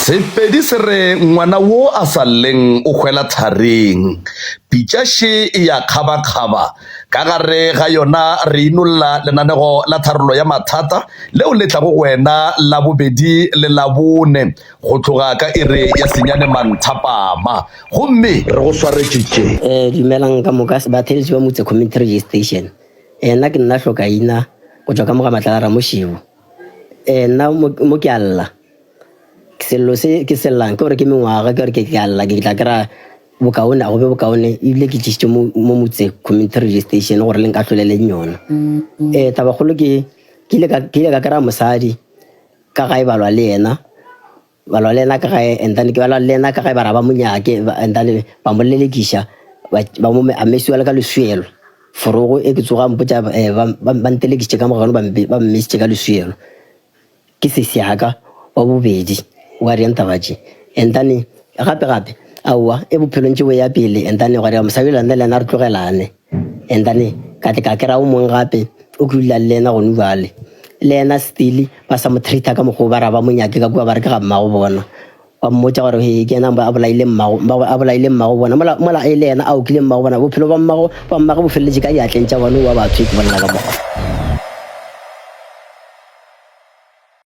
Sepedi se re ngwana wo a sa lleng o hwela tharing. Pitša še e ya kgabakgaba. Ka gare ga yona re inolla lenanego la tharollo ya mathata leo le tlago go wena Labobedi le Labone go tloga ka iri ya senyane manthapama. Gomme re go swaretše tše. Dumelang ka moka batheeletši ba Motse Community Radio Station. Nna ke nna Hlokaina go tšwa ka mo ga Matlala Ramošebo. Nna mo ke a lla. Sello se ke se llang ke gore ke mengwaga ke gore ke a lla ke tla kry-a bokaone a go be bokaone ebile ke tlišitše mo mo motse community radio station gore le nkahloleleng yona. Tabakgolo ke ke ile ka ke ile ka kry-a mosadi ka gae ba lwa le yena ba lwa le yena ka gae and then ke ba lwa le yena ka gae ba ra ba mo nyake and then ba mo lelekiša ba mo a mesiwa le ka leswielo. Forogo e ke tsoga mpotša ba ba ntelekisitše ka mo gano ba mmesitše ka leswielo. Ke sesi ya ka wa bobedi wa reng taba tše and then gape gape aowa e bophelo ntše bo ya pele and then gwa dira mosadi yola nna le yena re tlogelane and then ka tle ka kry-a o mongwe gape o ke dulang le yena gone jwale le yena still ba sa mo treat-a ka mokgwa o ba ra ba mo nyake ka kua ba re ke ga mmago bona. Ba mmotša gore he ke yena a bolaile mmago, a bolaile mmago bona. Mola, mola e le yena a okile mmago bona. Bophelo ba mmago, ba mmage bo feleletše ka diatleng tša bona wa batho, ke bolela ka mokgwa.